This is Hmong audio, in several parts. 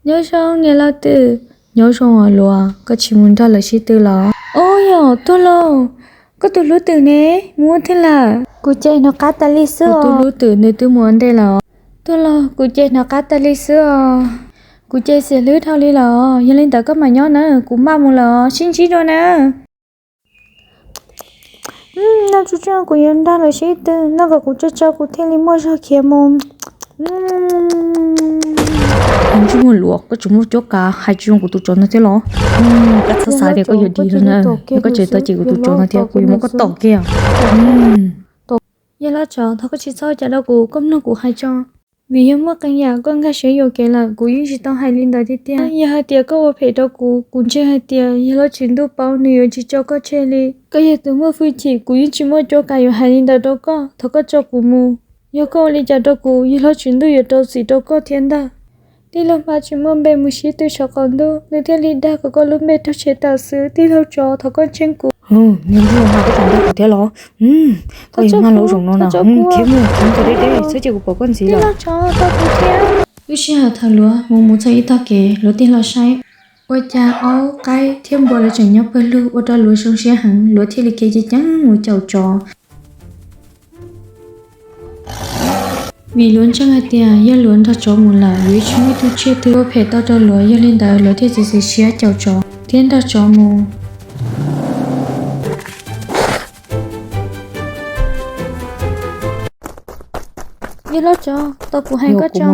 Nyob zoo niam laus twm. Nyob zoo os Luav, koj tsis mus nrog lawv sib tw los? Au yog, tuag lauj, koj tus hlub twm ne, mus ua twg lawm? Kuv ces hnov qab tas li xwb os. Kuv tus hlub twm nws twb mus ua ntej lawm. Tuag lauj, kuv ces hnov qab tas li xwb os. Kuv ces xiam hlwb dhau li lawm os. Yog li ntawd koj mam nyob na, kuv maj mus lawm os, sib ntsib dua na. Noj tsuj tsuag, kuv yuav nrog lawv sib tw, noj kom kuv tsau tsau kuv thiaj li muaj zog khiav mus. Ntsej muag Luav, koj tseem muaj cuab kav hais tsis zoo kuv tus tsov no thiab los? Koj txhob xav tias koj yuav dim lawm na, yog koj tseem tau cem kuv tus tsov no thiab kuv yuav muab koj tom kiag. Yawg hlob tsov, thov koj tsis txhob ua cas rau kuv, koj mloog kuv hais tso. Vim yog muaj qee yam koj nkag siab yuam kev lawm, kuv yeej tsis tau hais li ntawd tiag tiag. Yog hais tias koj ua phem rau kuv, kuv ntseeg hais tias yawg hlob Tswv Ntuj paub nws yuav tsis tso koj tseg li. Koj yog tus muaj hwj chim, kuv yeej tsis muaj cuab kav yuav hais li ntawd rau koj. Thov koj tso kuv mus. Yog koj ua li cas rau kuv, yawg hlob Tswv Ntuj yuav rau txim rau koj thiab ntag. Tij laug Hmab tsis muaj npe mus sib tw saum qaum ntuj, nws thiaj li dag kom koj lub npe raug tshem tawm xwb. Tij laug tsov, thov koj ntseeg kuv. Niag ntsej muag Hmab, koj tseem dag kuv thiab los? Koj yuav mag lub zoo no na, khiav mus, khiav mus deb deb, txhob cia kuv pom koj ntxiv lawm. Lub sij hawm thaum Luav mus mus txog ib tog kev, Luav tig hlo saib, ua cas aub, qaib thiab npua lawv tseem nyob pawg lug ua rau Luav zoo siab heev, Luav thiaj li khiav ceev ceev mus caum tsov. Vim Luav ntseeg hais tias yog Luav nrog tsov mus lawm yuav tsis muaj ib tug tsiaj twg ua phem tau rau Luav, yog li ntawd Luav thiaj txiav txim siab caum tsov thiab nrog tsov mus. Yawg hlob tsov, tau kuv hais koj tso.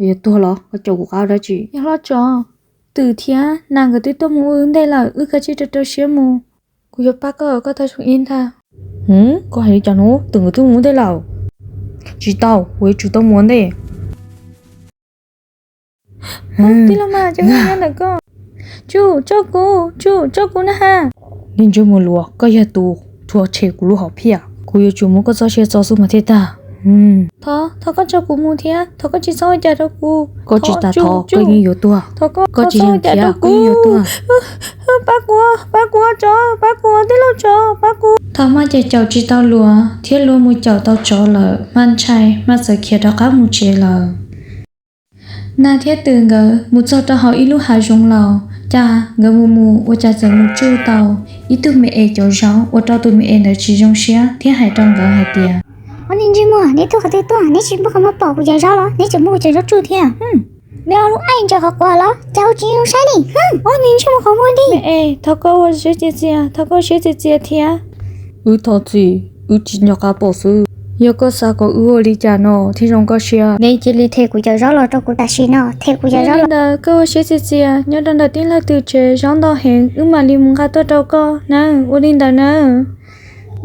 Yog tuag los koj caum kuv qab dab tsi? Yawg hlob tsov, twm thiab nas nkawd twb tuaj mus ua wb ntej lawm, wb kav tsij rau rau siab mus. Kuv yuav pab koj, koj tau zoo ib ntag. Koj hais li cas no? Twm nkawd twb mus ua ntej lawm. Tsis tau, kuv yuav tsum tau mus ua ntej. Tij laug Hmab, cas koj nyob ntawm koj? Tsum tso kuv, tsum tso kuv na ha. Niag ntsej muag Luav, koj yog tus rhuav tshem kuv lub hom phiaj, kuv yuav tsum muab koj txoj sia txo xwb mas thiaj tag. Thov, thov koj tso kuv mus thiab, thov koj tsis txhob ua cas rau kuv. Koj tsis tas thov, koj yeej yuav tuag. Koj tsis yeem khiav, koj yeej yuav tuag. Pab kuv, pab kuv, tsov, pab kuv, tij laug tsov, pab kuv. Thaum Hmab ces caum tsis tau Luav thiab Luav mus caum tau tsov lawm, Hmab ntshai, Hmab txawm khiav rov qab mus tsev lawm. Nas thiab twm nkawd mus txog rau hauv ib lub hav zoov laus, cas nkawd mus mus ua cas txawm mus tsuj tau ib tug me es cov zaub, ua rau tus me es ntawd tsis zoo siab thiab hais rau nkawd hais tias, Ob niag ntsej muag, neb tuaj qhov twg tuaj? Neb tsis muaj qhov muag pom kuv cov zaub los neb tseem muab kuv cov zaub tsuj thiab? Neb ob lub aim ntsaws qhov quav los cas ua tsis zoo saib li? Ob niag ntsej muag qhov muag dig. Me es, thov koj ua siab txias txias, thov koj ua siab txias txias thiab. Wb thov txim, wb tsis nco qab pom xwb. Yog koj xav kom wb ua li cas no thiaj zoo koj siab? Neb cia li them kuv cov zaub los rau kuv tam sim no, them kuv cov zaub los. Yog li ntawd koj ua siab txias txias, nyob rau ntawm tij laug twm tsev zaub ntau heev, wb mam li mus nqa tuaj rau koj na, ua li ntawd na.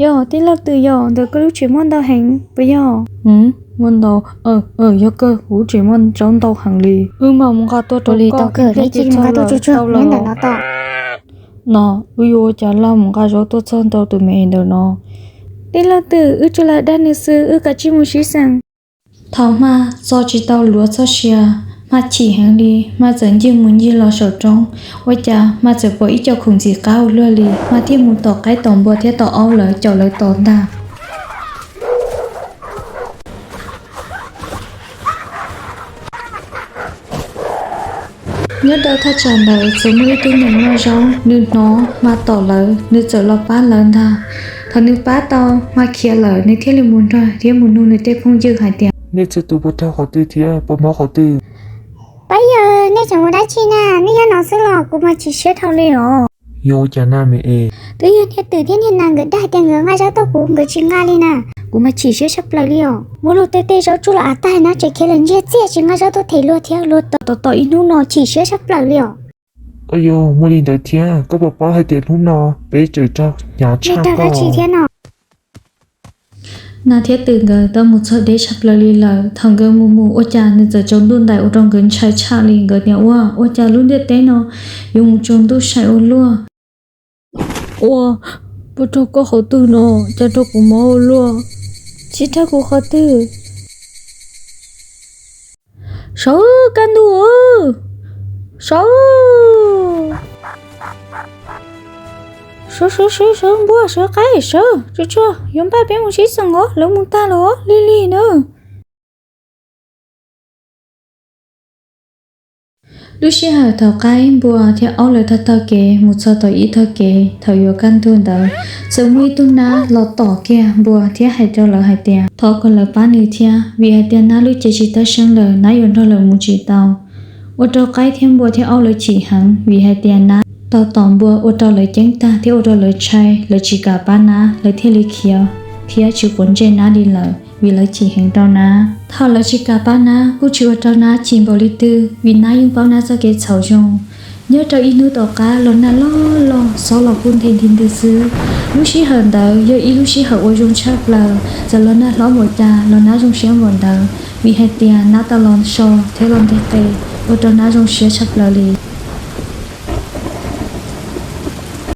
Yog tij laug twm, yog ntawm koj lub tsev muaj ntau heev puas yog? Muaj ntau, yog kawg, kuv lub tsev muaj zaub ntau heev li. Wb mam mus nqa tuaj rau koj, neb cia li mus nqa tuaj tsuj tsuag ntawm no tau. No, wb yuav ua cas laj mus nqa zaub tuaj txog ntau tus me es ntawm no. Tij laug twm, wb tsuas lam dag nws xwb, wb kav tsij mus sib xeem. Thaum Hmab txo tsis tau Luav txoj sia, Hmab chim heev li, Hmab txawm ncig mus ncig los saum roob, ua cas Hmab txawm pom ib co khoom ntxim qab ua luaj li, Hmab thiaj mus tom qaib tom npua thiab tom aub lawv caum lawv tos ntag. Nyob rau thaj tsam ntawd txawm muaj ib tug neeg noj zaub, nws hnov Hmab tom lawv, nws txawm los pab lawv ntag. Thaum nws pab tau Hmab khiav lawm, nws thiaj li mus nrog thiab mus nug nws tej phooj ywg hais tias, Nej txhua tus puas raug qhov twg thiab puas mob qhov twg? Pab yawg, nej tseem ua dab tsi na? Nej nyob no xwb los? Kuv mas chim siab dhau li os. Yog ua cas na me es? Twb yog niag twm thiab niag nas nkawd dag hais tias nkawd nqa zaub tuaj, kuv nkawd tsis nqa li na. Kuv mas chim siab tshaj plaws li os. Muab luag tej tej zaub tsuj los av tag na, tseem khiav lawm ntsiag txiaj tsis nqa zaub tuaj them luag thiab, luag tos tos ib hnub no chim siab tshaj plaws li os. Yog muaj li ntawd thiab, koj puas paub hais tias hnub no peb tseem raug hnyav tshaj koj? Nas thiab twm nkawd tau mus txog deb tshaj plaws li lawm. Thaum nkawd mus mus ua cas nws txawm tsaus ntuj ntais ua rau nkawd ntshai tshaj li. Nkawd tias, Ua, ua cas lub ntiaj teb no yuav mus tsaus ntuj sai ua luaj? Ua, puas raug koj qhov twg no, cas raug kuv mob ua luaj? Tsis raug kuv qhov twg. Sawv, kaj ntug, sawv, sawv sawv sawv sawv, npua sawv, qaib sawv, tsuj tsuag, yuav npaj peb mus sib xeem os, lawv mus tag lawm os, lig lig nawb. Lub sij hawm thaum qaib npua thiab aub lawv taug taug kev mus txog tom ib tog kev, thaum yuav kaj ntug ntawd, txawm muaj ib tug nab los tom kiag npua thiab hais rau lawv hais tias thov kom lawv pab nws thiab, vim hais tias nab lub cev tsis tab seeb lawm, nab yuav nrog lawv mus tsis tau. Ua rau qaib thiab npua thiab aub lawv chim heev, vim hais tias nab tau tom npua ua rau lawv ceeb tag thiab ua rau lawv ntshai, lawv tsis kam pab nab, lawv thiaj li khiav thiab tsis quav ntsej nab li lawm, vim lawv chim heev rau nab. Thaum lawv tsis kam pab nab kuj tsis ua rau nab chim npaum li twg, vim nab yeej paub nab txoj kev txhaum zoo. Nyob rau ib hnub tom qab los nag loj loj, xob los kuj nthe nti ntws xwb. Lub sij hawm ntawd yog ib lub sij hawm uas zoo tshaj plaws, txawm los nag hlob npaum cas los nab zoo siab npaum ntawd, vim hais tias nab tau los so thiab los nteg qe, ua rau nab zoo siab tshaj plaws li.